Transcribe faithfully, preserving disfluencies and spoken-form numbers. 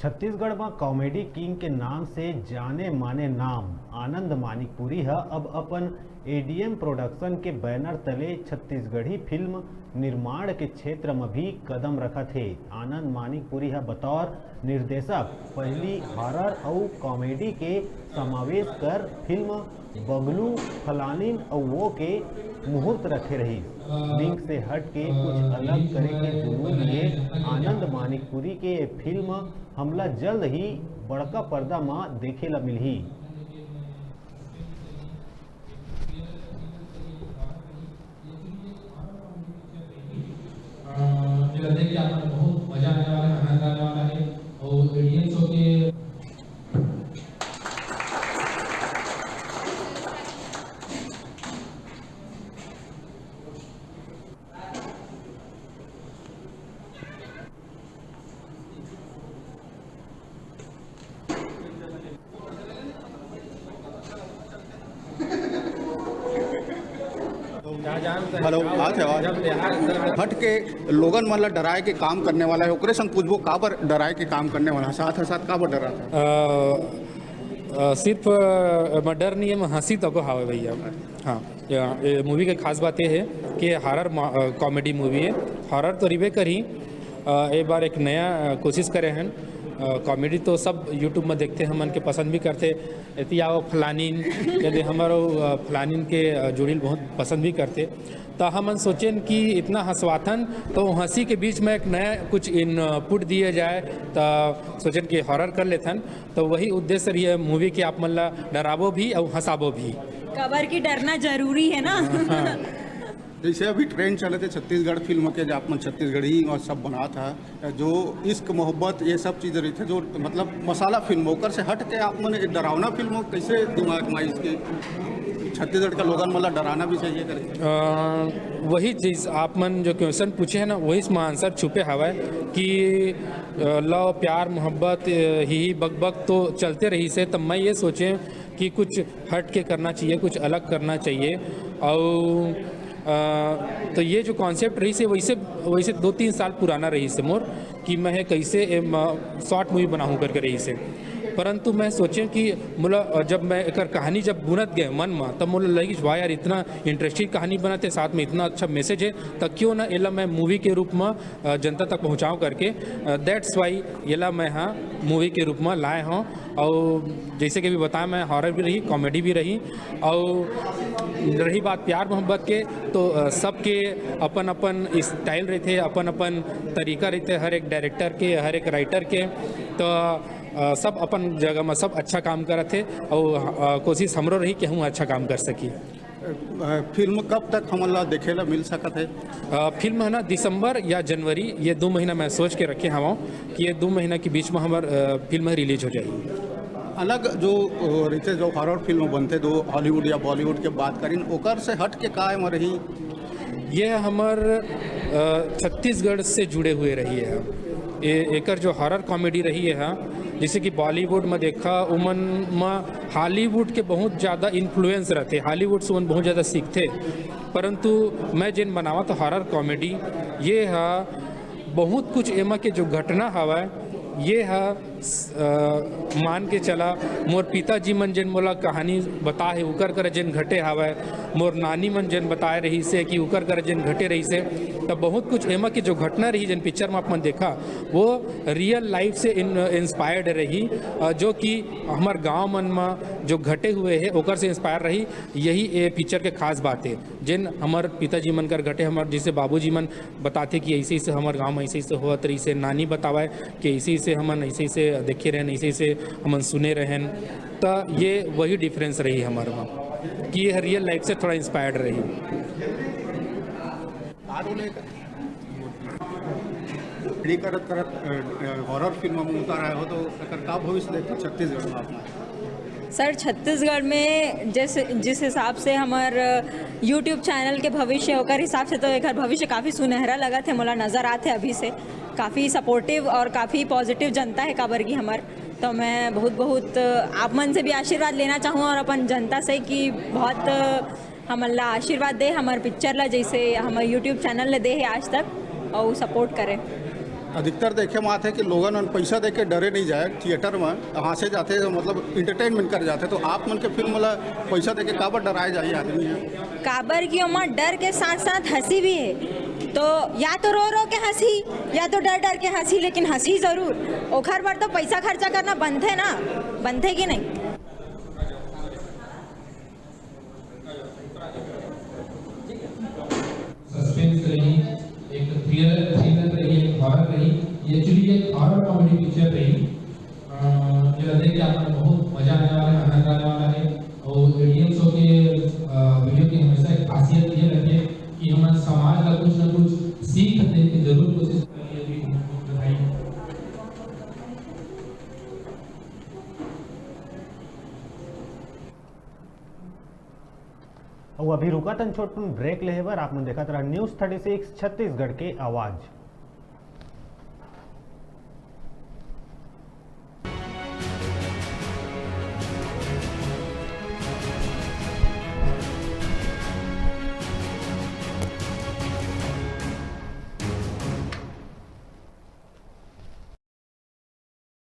छत्तीसगढ़ म comedy king के नाम से जाने माने नाम आनंद मानिकपुरी ह अब अपन एडीएम प्रोडक्शन के बैनर तले छत्तीसगढ़ी फिल्म निर्माण के क्षेत्र म भी कदम रखत हे। आनंद मानिकपुरी ह बतौर निर्देशक पहिली हॉरर अउ कॉमेडी के समावेश कर फिल्म बगलू फलानिन अउ वो के मुहूर्त रखे रहिस। लिंक से हट के कुछ अलग करे के जुनून ये आनंद मानिकपुरी के फिल्म हमला जल्द ही बड़का पर्दा म देखे ल मिलही। अ, मुझे लगता है कि आप लोग बहुत मजा आने वाला है, आनंद आने वाला है। और एडीएम शो के हेलो, आथे आवाज? हट के लोगन मन ला डराए के काम करने वाला है, ओकरे संग पूछबो काबर डराए के काम करने वाला है, साथ ही साथ काबर डरा था? अ, अ, सिर्फ अ, मैं डर नहीं है, मैं हंसी तको हावे भैया। हाँ, या, ये मूवी के खास बात ये है कि हॉरर कॉमेडी मूवी है। हॉरर तो रिबे करी, अ, एक बार एक नया अ, कोशिश करे हैं। कॉमेडी तो सब यूट्यूब में देखते हैं, हमन के पसंद भी करते, एती आओ फलानिन, यदि हमारो अ, फलानिन के अ, जोड़ील बहुत पसंद भी करते। तो हमन सोचेन कि इतना हंसवाथन, तो हंसी के बीच में एक नया कुछ इनपुट दिए जाए, तो सोचेन कि हॉरर कर लेथन। तो वही उद्देश्य रही है मूवी के, आप मन ला डराबो भी और हंसाबो भी। काबर कि डरना जरूरी है ना। जैसे अभी ट्रेंड चले थे छत्तीसगढ़ फिल्म के, जो आप मन छत्तीसगढ़ी और सब बनात है, जो इश्क मोहब्बत ये सब चीज़ रही थे, जो मतलब मसाला फिल्म, ओकर से हट के आप मन एक डरावना फिल्म कैसे दिमाग में इसके छत्तीसगढ़ का लोगन मतलब डराना भी चाहिए करके? अ, वही चीज़ आप मन जो क्वेश्चन पूछे हैं ना, वही इसमें आंसर छुपे हवा है कि अ, लव प्यार मोहब्बत अ, ही ही बक बक तो चलते रही से, तब मैं ये सोचें कि कुछ हट के करना चाहिए, कुछ अलग करना चाहिए। और अ, तो ये जो कॉन्सेप्ट रही से वैसे वैसे दो तीन साल पुराना रही से मोर कि मैं कैसे शॉर्ट मूवी बनाऊँ करके रही से। परंतु मैं सोचें कि मोला अ, जब मैं एकर कहानी जब बुनत गए मन में, तब मोला लगी वाह यार, इतना इंटरेस्टिंग कहानी बनत है, साथ में इतना अच्छा मैसेज है, तो क्यों ना एला मैं मूवी के रूप में अ, जनता तक पहुँचाऊँ करके। दैट्स वाई एला मैं हाँ मूवी के रूप में लाए हूँ। और जैसे कि अभी बताया, मैं हॉरर भी रही, कॉमेडी भी रही। और रही बात प्यार मोहब्बत के, तो अ, सबके अपन अपन स्टाइल रहते, अपन अपन तरीका रहते, हर एक डायरेक्टर के, हर एक राइटर के। तो अ, सब अपन जगह में सब अच्छा काम करत है और अ, कोशिश हमरो रही कि हम अच्छा काम कर सकी। अ, फिल्म कब तक हमन ला देखे ला मिल सकत है? अ, फिल्म है ना, दिसंबर या जनवरी, ये दो महीना मैं सोच के रखे हवा कि ये दो महीना के बीच में हमार अ, फिल्म रिलीज हो जाएगी। अलग जो अ, रहते जो हॉरर फिल्म बनते, जो हॉलीवुड या बॉलीवुड के बात करिन, ओकर से हट के काय में रही? ये हमर अ, छत्तीसगढ़ से जुड़े हुए रही है। ये एकर जो हॉरर कॉमेडी रही है, हाँ, जैसे कि बॉलीवुड में देखा, उमन में हॉलीवुड के बहुत ज़्यादा इन्फ्लुएंस रहते, हॉलीवुड से उमन बहुत ज़्यादा सीखते। परंतु मैं जेन बनावत हॉरर कॉमेडी, ये हा बहुत कुछ एमा के जो घटना हवय, ये हा अ, मान के चला, मोर पिताजी मन जेन मोला कहानी बताए हे, उकर करा जेन घटे हावय, मोर नानी मन जेन बताए रहिस हे कि उकर करा जेन घटे रहिस हे, त बहुत कुछ एमा के जो घटना रही, जेन पिक्चर में आप मन देखा, वो रियल लाइफ से इन, इंस्पायर्ड रही, अ, जो कि हमर गांव मन में जो घटे हुए हे, ओकर से इंस्पायर रही। यही ए पिक्चर के खास बात हे, जेन हमर पिताजी मन कर घटे, हमर जैसे बाबूजी मन बताथे कि ऐसे ऐसे हमर गांव में ऐसे ऐसे होत रहिस हे, नानी बतावय कि ऐसे ऐसे हमन ऐसे ऐसे देखे रहन, ऐसे ऐसे हमन सुने रहन। त ये वही डिफरेंस रही हमर में कि ये रियल लाइफ से थोड़ा इंस्पायर्ड रही। आरो लेकर खड़ी करत करत हॉरर फिल्म में उतारा हो, तो एकर का भविष्य देखते छत्तीसगढ़ में अपना? सर, छत्तीसगढ़ में जिस जिस हिसाब से हमर यूट्यूब चैनल के भविष्य, ओकर हिसाब से तो एकर भविष्य काफ़ी सुनहरा लगत हे, मोला नज़र आत हे अभी से। काफ़ी सपोर्टिव और काफ़ी पॉजिटिव जनता हे काबर की हमर, तो मैं बहुत बहुत आप मन से भी आशीर्वाद लेना चाहूँ और अपन जनता से कि बहुत हमन ला आशीर्वाद दे, हमर पिक्चर ला जैसे हमर यूट्यूब चैनल ला दे हे आज तक, और सपोर्ट करें। अधिकतर देखे म आथे कि लोगन मन पैसा देके डरे नहीं जाए, थिएटर में हंसे जाथे, मतलब एंटरटेनमेंट करे जाथे। तो आप मन के फिल्म ला पैसा देके काबर डराए जाही आदमी है? काबर कि ओमा डर के साथ साथ हंसी भी है, तो या तो रो रो के हंसी या तो डर डर के हंसी, लेकिन हंसी जरूर। ओखर बर तो पैसा खर्चा करना बनथे ना, बनथे कि नहीं? सस्पेंस रही, एक थ्रिलर थ्रिलर रही, एक हॉरर रही। ये एक्चुअली एक हॉरर कॉमेडी पिक्चर रही। अ, ये देख के आप मन बहुत मजा आने वाला है, आनंद आने वाला है। और एडीएम शो के वीडियो की हमेशा एक खासियत ये रखे कि हम समाज का कुछ ना कुछ सीख देने की जरूर कोशिश करिए। अउ अभी रुकत हन छोटकुन ब्रेक लेहे बर। आप मन देखत रहा न्यूज थर्टी सिक्स छत्तीसगढ़ के आवाज।